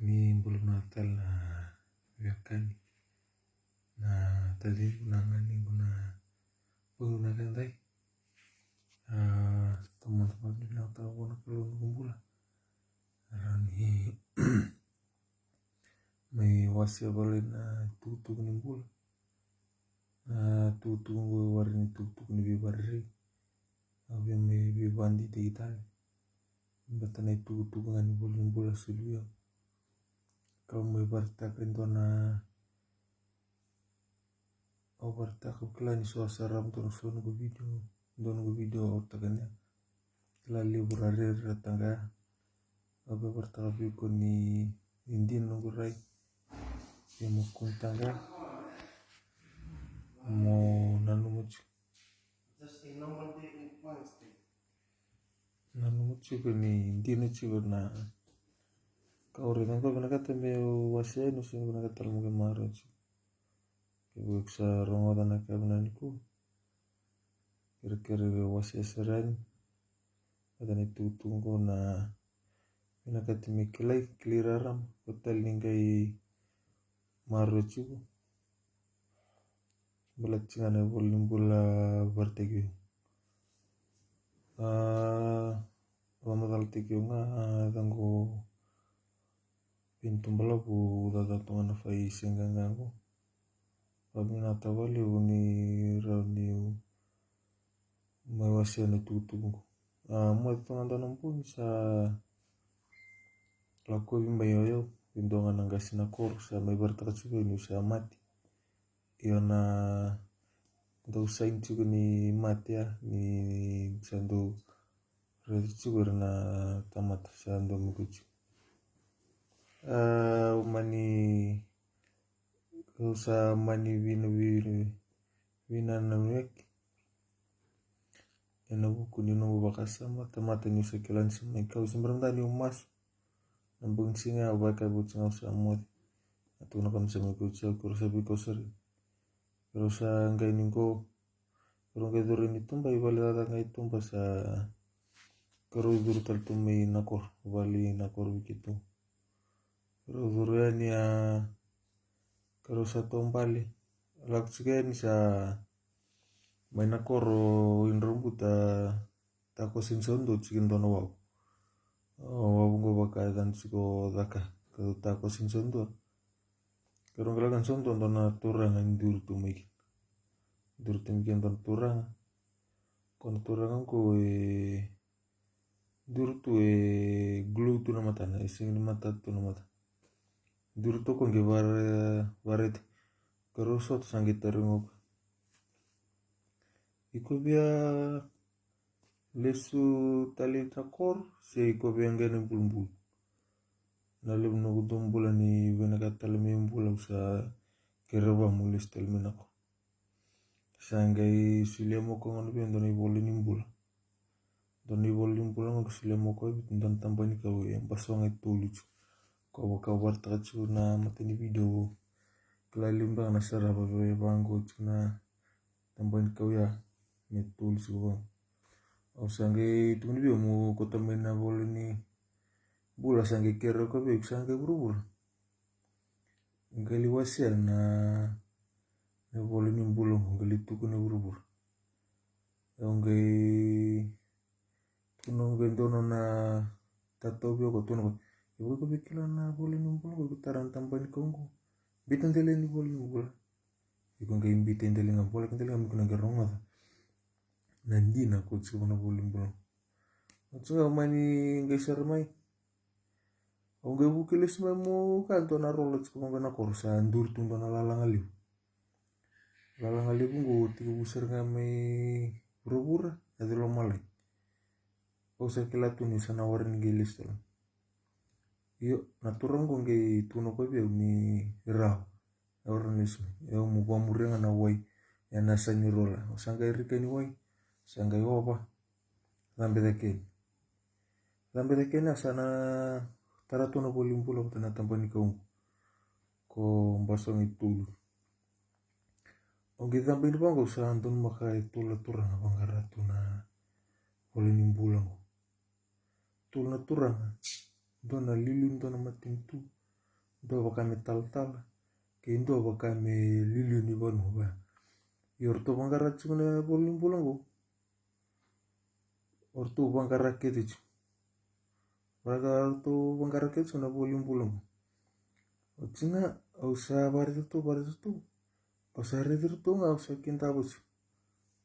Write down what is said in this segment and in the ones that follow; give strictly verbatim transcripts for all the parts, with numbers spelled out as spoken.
Ni bula vinaka tale na veiwekani, na taciqu, na ganequ, na bogi vinaka edai. A, taumada vakavinavinakataka vua na Kalou noqu bula. Rawa ni mai wasea vale na itukutuku ni bula. Na itukutuku oqo e warai ni itukutuku ni veivarerei. Au via mai veivakadidike tale. Baleta na itukutuku ga ni ivola ni bula e soli vei au. Kau mai vakaraitaka e dua na, au vakaraitaka, au kila ni so a sarava dua na so noqu video, dua noqu video au taka nia. Kila levu ra rere ra taqa. Au via vakaraitaka vei iko ni, ni dina noqu rai. Ia mo kua ni taqa. Mo nanuma tiko. Nanuma tiko ni dina tiko na ka au raica. Dua vinakata meu wasea yani, au sega ni vinakata tale mo qai maroroya tiko. Kevaka iko sa rogoca na ka vinaka nikua, kerekere wasea sara yani. Baleta na itukutuku oqo na vinakati me kilai, kilai rarama, ko tale ni qai maroroya tiko. Baleta tiko ga na ivola ni bula vakaraitaki au. A, vakamacalataki au ga, a, yacaqu Pinitubalavu, caca tu ga na fai siga qaqo. Vakavinavinakataka vakalevu ni rawa niu mai wasea na itukutuku oqo. A, moce tu ga dua na bogi sa lakovi mai o yau e dua ga na qase na koro, sa mai vakaraitaka tiko vei au niu sa mate. Io, na dau saini tiko ni mate ya, ni sa dau raici tiko ira na tamata sa dau mai kau tiko. A, au mani, au sa mani vina, vina, vinananu yaki ena vuku ni noqu vakasama, tamata niu sa kila ni sa mai kau, se bera mada niu masu. Na bogi ni siga ya au vakayacora tiko ga au sa moce. Na tukuna ka ni sa mai kau tiko, keirau sa veikau sara. Keirau sa qai ni qo, keirau qai curu yani tuba, i vale caca qai tuba sa keirau curu tale tu mai na koro, vale na koro vei keitou. Keirau curu yani, a, keirau sa taubale. Lako tiko yani sa mai na koro i Dravubuta, takoso ni Saudua tiko e dua na wavu. O wavu qo vaka e yacana tiko Caka, ka takoso ni Saudua. Keirau qai lako yani Saudua, dua na turaga e duri tu mai kina. Duri tu mai kina dua na turaga. Ko na turaga qo e duri tu, e glue tu na matana, e sega ni matata tu na mata. Duri tu ko qai vare, varete. Keirau sota sa qai tarogi au. Iko via lesu tale i na koro se iko via qai na bulubulu? Na levu noqu dau bula ni vinakata tale meu bula, au sa kerea vua meu lesu tale mai na koro. Sa qai solia mai o koya gona vei au e dua na ivola ni bula. Dua na ivola ni bula qo qai solia mai o koya vei au e dua na taba ni kau e basoga e tolu tiko. Ko vaka au vakaraitaka tiko na matai ni video. Kila levu beka na sarava vei vaqo tiko na taba ni kau ya me tolu tiko vaqo. Au sa qai tukuna vei au meu kauta mai na ivola ni bula, sa qai kerea o koya vei au, sa qai vuravura. Qai lai wasea na, na ivola ni bula qo, qai lai tukuna e vuravura. Au qai tukuna, au qai dua na nona tatau vei au, ko tukuna o koya, "Iko via kila na ivola ni bula qo, iko tara na taba ni kau qo. Biuta dela yani na ivola ni bula." Iko qai biuta dela ga, voleka dela ga me iko na qai rogoca na dina ko tiko na ivola ni bula. Au tiko ga mani qai sara mai. Au qai vuki lesu mai meu kaya, dua na rola tiko vaqo ena koro, sa duri tu dua na lalaga levu. Lalaga levu qo tekivu sara ga mai vuravura yaco i lomalagi. Au sa kila tu ni sa na warai ni qai lesu tale. Io, na turaga qo qai tukuna o koya vei au ni rawa. E warai ni lesu mai. Au meu vakamuria ga na wai ena yasa ni rola. Au sa qai rika yani wai, sa qai ova. Cabe cake yani. Cabe cake yani, a sa na tara tu na ivola ni bula vata na taba ni kau qo, ko basoga e tolu. Au qai cabe yani vaqo, au sa donumaka e tolu na turaga vaqara tu na ivola ni bula qo. Tolu na turaga, dua na liuliu ni dua na matanitu, Dua vaka me talatala kei dua vaka me liuliu ni vanua. Ia o ratou vaqara tiko na ivola ni bula qo. O ratou vaqara kece tiko. O ratou vaqara kece tiko na ivola ni bula qo. Oti ga au sa vakaraici ratou, vakaraici ratou. Au sa raici ratou ga, au sa kidava tiko.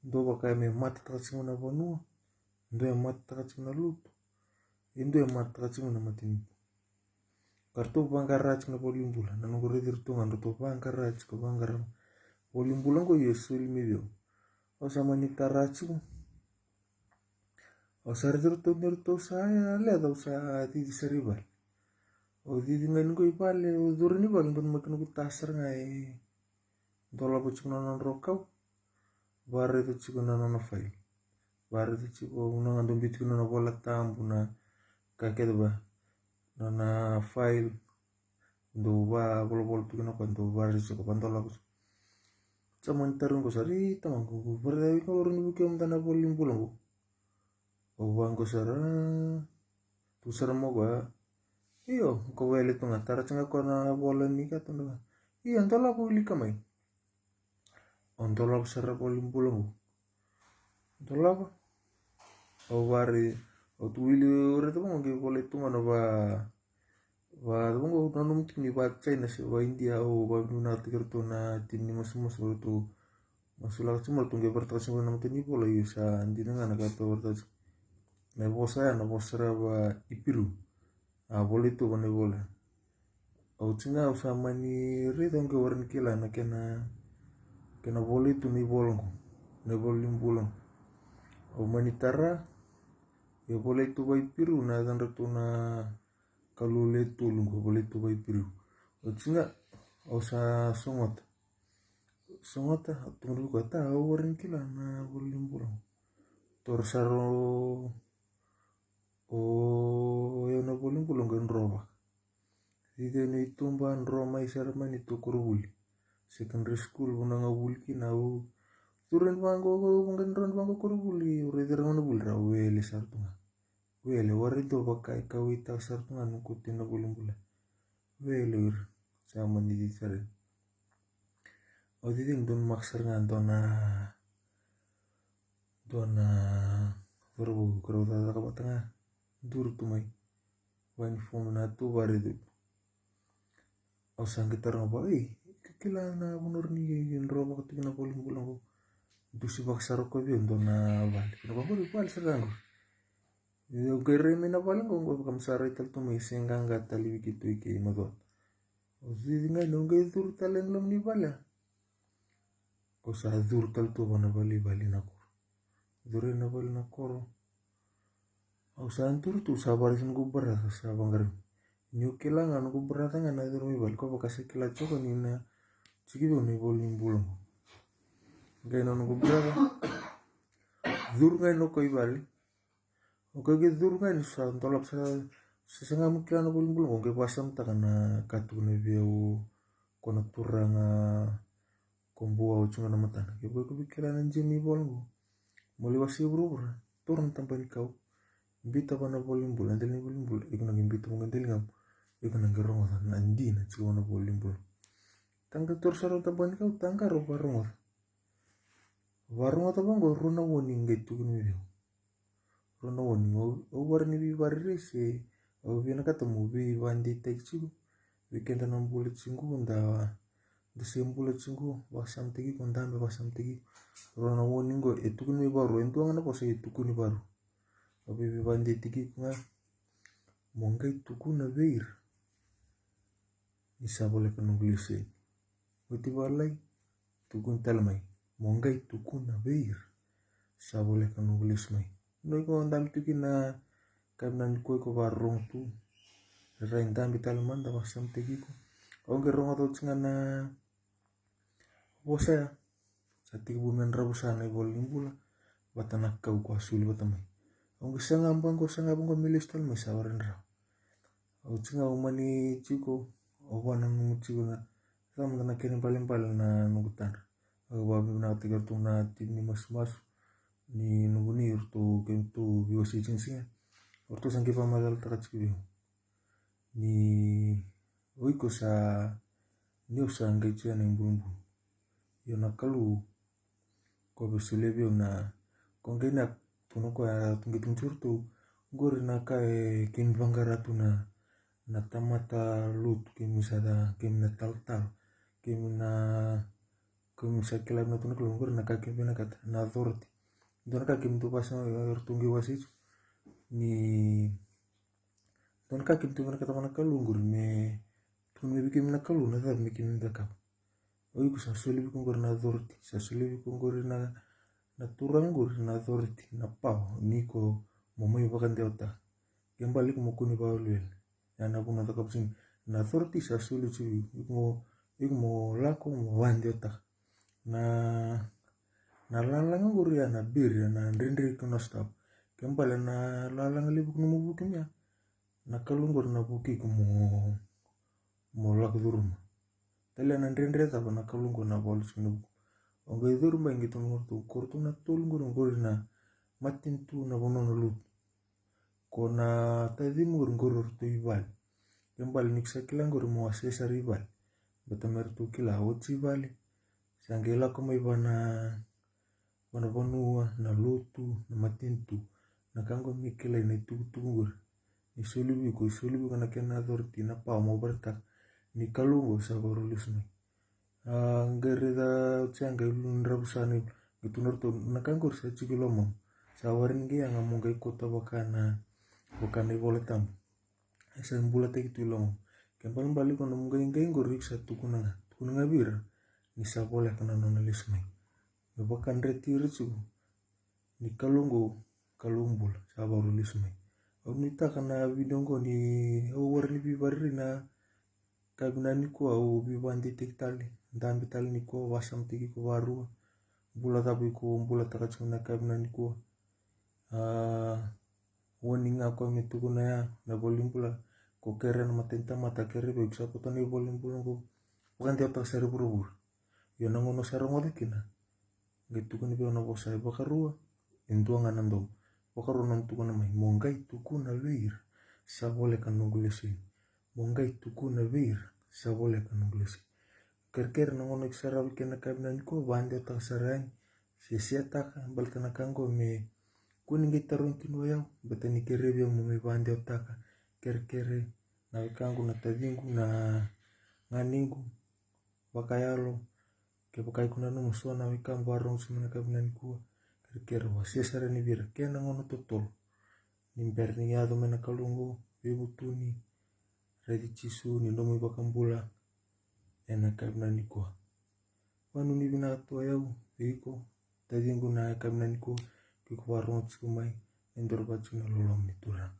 Dua vaka me matataka tiko na vanua, dua e matataka tiko na lotu, e dua e matataka tiko na matanitu. Ka ratou vaqara tiko na ivola ni bula. Na noqu raici ratou ga, ratou vaqara tiko, vaqara ivola ni bula qo. Ia e soli mai vei au, au sa mani tara tiko. Au sa raici ratou ni ratou sa leca, au sa cici sara i vale. Au cici ga ni qo i vale, au curu ni vale, dua na makina qo, tara sara ga e dolava tiko na nona drokau. Vakaraica tiko na nona file. Vakaraica tiko, au na ga dau biu tiko na nona iVolatabu, na ka kece va, na nona file. Dau vavolavola tiko na ka, dau vakaraica tiko, vadolava tiko. Sa mani tarogi qo sara, "Ei tamaqu, qo vakaraica, iko rawa ni vukea mada na ivola ni bula qo?" Au vaqo sara, "Tu sara mo qo, a?" "Io." Ko wele tu ga, tara tiko ga ko na ivola ni ka tu ga. "Io, dolava, wilika mai." Au dolava sara ivola ni bula qo. Dolava. Au vari, au tu wili, au raica vaqo qai volai tu ga na va, va, vaqo au nanuma tiko ni va China se va India, au vavinavinakataki ratou na timi ni masumasu, ratou masulaka tiko mai, ratou qai vakaraitaka tiko na matanivola. Io, sa dina ga na ka ratou vakaraitaka tiko. Na vosa ya, na vosa ra va Iperiu. A volai tu va na ivola. Oti ga au sa mani raica, au qai warai ni kila na kena, kena volai tu na ivola qo, na ivola ni bula qo. Au mani tara, e volai tu va Iperiu na yacadratou na kalou le tolu qo, volai tu va Iperiu. Oti ga au sa sogota, sogota, au tukuna vei koya, "Ta, au warai ni kila na ivola ni bula qo." Toro sara o, o yau na ivola ni bula qo, e dro vaka. Cici au na i tuba, dro mai sara mai na i tu koronivuli. Secondary school, vanua ga vuli kina au. Curu yani vaqo, au vaqo, dro yani vaqo koronivuli, au raici ira ga na vuli, ra wele sara tu ga. Wele, warai dua vaka e kauwaitaka sara tu ga na noqu tiko na ivola ni bula. Wele o ira, sa mani cici sara. Au cici, donumaka sara ga dua na, dua na cauravou, keirau cakacaka vata ga, duri tu mai. Vaka ni fomu na tu, vakaraici. Au sa qai taroga vaqo, "Ei, ke kila na vanua rawa ni dro vaka tu kina na ivola ni bula qo? Dusi vaka sara o koya vei au dua na vale." Kena vaqo, vale sara ga qo. Au qai rai mai na vale qo, qo vaka me sa rai tale tu mai, se qaqa tale vei keitou i ke i Macuata. Au cici ga yani, au qai curu tale yani loma ni vale. Au sa curu tale tu va na vale, vale na koro. Curu na vale na koro. Au sa duri tu, sa vakaraici noqu brother, sa vaqarai. Niu kila ga noqu brother ga na curu mai vale, ko vaka sa kila tiko ni na tiki vei au na ivola ni bula qo. Qai na noqu brother curu ga yani o koya i vale. O koya qai curu ga yani, sa dolava sara, sa saga mo kila na ivola ni bula qo, qai vakasamataka na ka tukuna vei au ko na turaga, ko bau oti ga na matana. Ke ko via kila na dina ni ivola qo, mo lai wase i vuravura, taura na taba ni kau, biuta va na ivola ni bula, dela ni ivola ni bula, iko na qai biuta va qo dela ni kau, iko na qai rogoca na dina tiko va na ivola ni bula. Taqa, taura sara na taba ni kau, taqa, o vakarogoca. Vakarogoca vaqo, rua na warning qai tukuni vei au. Rua na warning, au, au warai ni veivakarerei se au vinakata mo veivakadeitaki tiko vei keda na bula tiko, da, da se bula tiko, vakasamataki iko, dabe vakasamataki iko. Rua na warning qo e tukuni mai vakarua, e dua ga na vosa e tukuni vakarua. Au veivakadeitaki iko ga, mo qai tukuna vei ira ni sa voleka noqu lesu yani. Oti vakalai, tukuni tale mai, mo qai tukuna vei ira sa voleka noqu lesu mai. Nona iko dabe tu kina, ka vinaka ni ko iko vakarorogo tu. Rai dabe tale mada, vakasamataki iko. Au qai rogoca oti ga na vosa ya. Sa tekivu me dravusa na ivola ni bula vata na kau ko a soli vata mai. Au qai saga vaqo, saga vaqo me lesu tale mai, sa warai ni rawa. Oti ga au mani tiko, au vakananuma tiko na, sa mada na kena ibalebale na noqu tadra. Au vakavinavinakataki iratou na timi ni masumasu ni noqu ni, iratou keitou veiwasei tiko ni siga. Iratou sa qai vakamacalataka tiko vei au ni O iko sa, ni au sa qai tiko ena ibulubulu. Io na Kalou, ko via solia vei au na, ko qai na tukuna o koya, tu qai tukuna tiko ratou, qori na ka e keimami vaqara tu na, na tamata lotu, keimami sa ca, keimami na talatala, keimami na, keimami sa kila na tu na Kalou, qori na ka keimami vinakata, na authority. Dua na ka keimami tu vasa, ratou qai vasa itu, ni dua na ka keimami tu vinakata vua na Kalou qori me tukuna mai vei keimami na Kalou na cava me keimami cakava. O iko sa solia vei iko qori na authority, sa solia vei iko qori na, na turaga qori na authority, na power, ni iko mo mai vakadewataka. Ke bale iko mo kua ni vakawelewele. Ya na vuna cakava tiko na authority sa solia tiko vei iko, iko mo, iko mo lako mo vakadewataka. Na, na lalaga qori ya na biri, ya na dredre iko na stop. Ke bale na lalaga levu iko na mo vuki mai ya, na Kalou qori na vuki iko mo, mo lako curuma. Talia na dredre cava na Kalou qori na valu tiko na vuku. O qai curu mai qai tukuna o ratou, ko ratou na tolu qori, qori na matanitu, na vanua na lotu. Ko na tacimu qori, qori o ratou i vale. Ke bale ni ko sa kila qori mo wasea sara i vale. Baleta me ratou kila oti i vale. Sa qai lako mai vua na, vua na vanua, na lotu, na matanitu. Na ka qo me kilai na itukutuku qori. Ni soli vei iko, soli vei iko na kena authority, na power mo vakaraitaka ni Kalou qo sa vakarau lesu mai. A, qai raica oti ya, qai lulu ni dravusa ni, qai tukuna o ratou, na ka qori sa tiko i lomamu. Sa warai ni qai yaga mo qai kauta vaka na, vaka na iVola Tabu. E sa bulataki tu i lomamu. Ke balebale iko na nomu qaiqai qori, iko sa tukuna ga, tukuna ga vei ira ni sa voleka na nona lesu mai. Me vakadreti ira tiko ni Kalou qo, Kalou bula, sa vakarau lesu mai. Au nuitaka na video qo ni au warai ni veivakarerei na yakavi nikua, au veivakadeitaki tale, dabe tale nikua, vakasamataki iko vakarua. Bula cava iko bulataka tiko na yakavi nikua. A, warning ga koya me tukuna ya na iVola ni Bula, ko kerea na mata ni tamata, kerea vei iko sa koto na iVola ni Bula qo. Vakadewataka sara i vuravura. Io na gauna sa rogoca kina, qai tukuni vei au na vosa e vakarua, e dua ga na domo. Vakarua na nomu tukuna mai, mo qai tukuna vei ira sa voleka na noqu lesu mai. Mo qai tukuna vei ira sa voleka na noqu lesu mai. Kerekere na gauna iko sarava kina na yakavi nikua, vakadewataka sara yani, sesetaka, baleta na ka qo me kua ni qai tarogi kina o yau, baleta ni kerei vei au mo mai vakadewataka. Kerekere na wekaqu, na taciqu, na ganequ vakayalo. Kevaka iko nanuma so na wekamu vakarorogo tiko mai na yakavi nikua, kerekere wasea sara yani vei ira kena gauna totolo. Ni bera ni yaco mai na Kalou qo, veivutuni, raici Jisu ni nomu iVakabula ena yakavi nikua. Vanuinui vinaka tu o yau vei iko, taciqu, na yakavi nikua, ke ko vakarorogo tiko mai, ni doro vata tiko na loloma ni Turaga.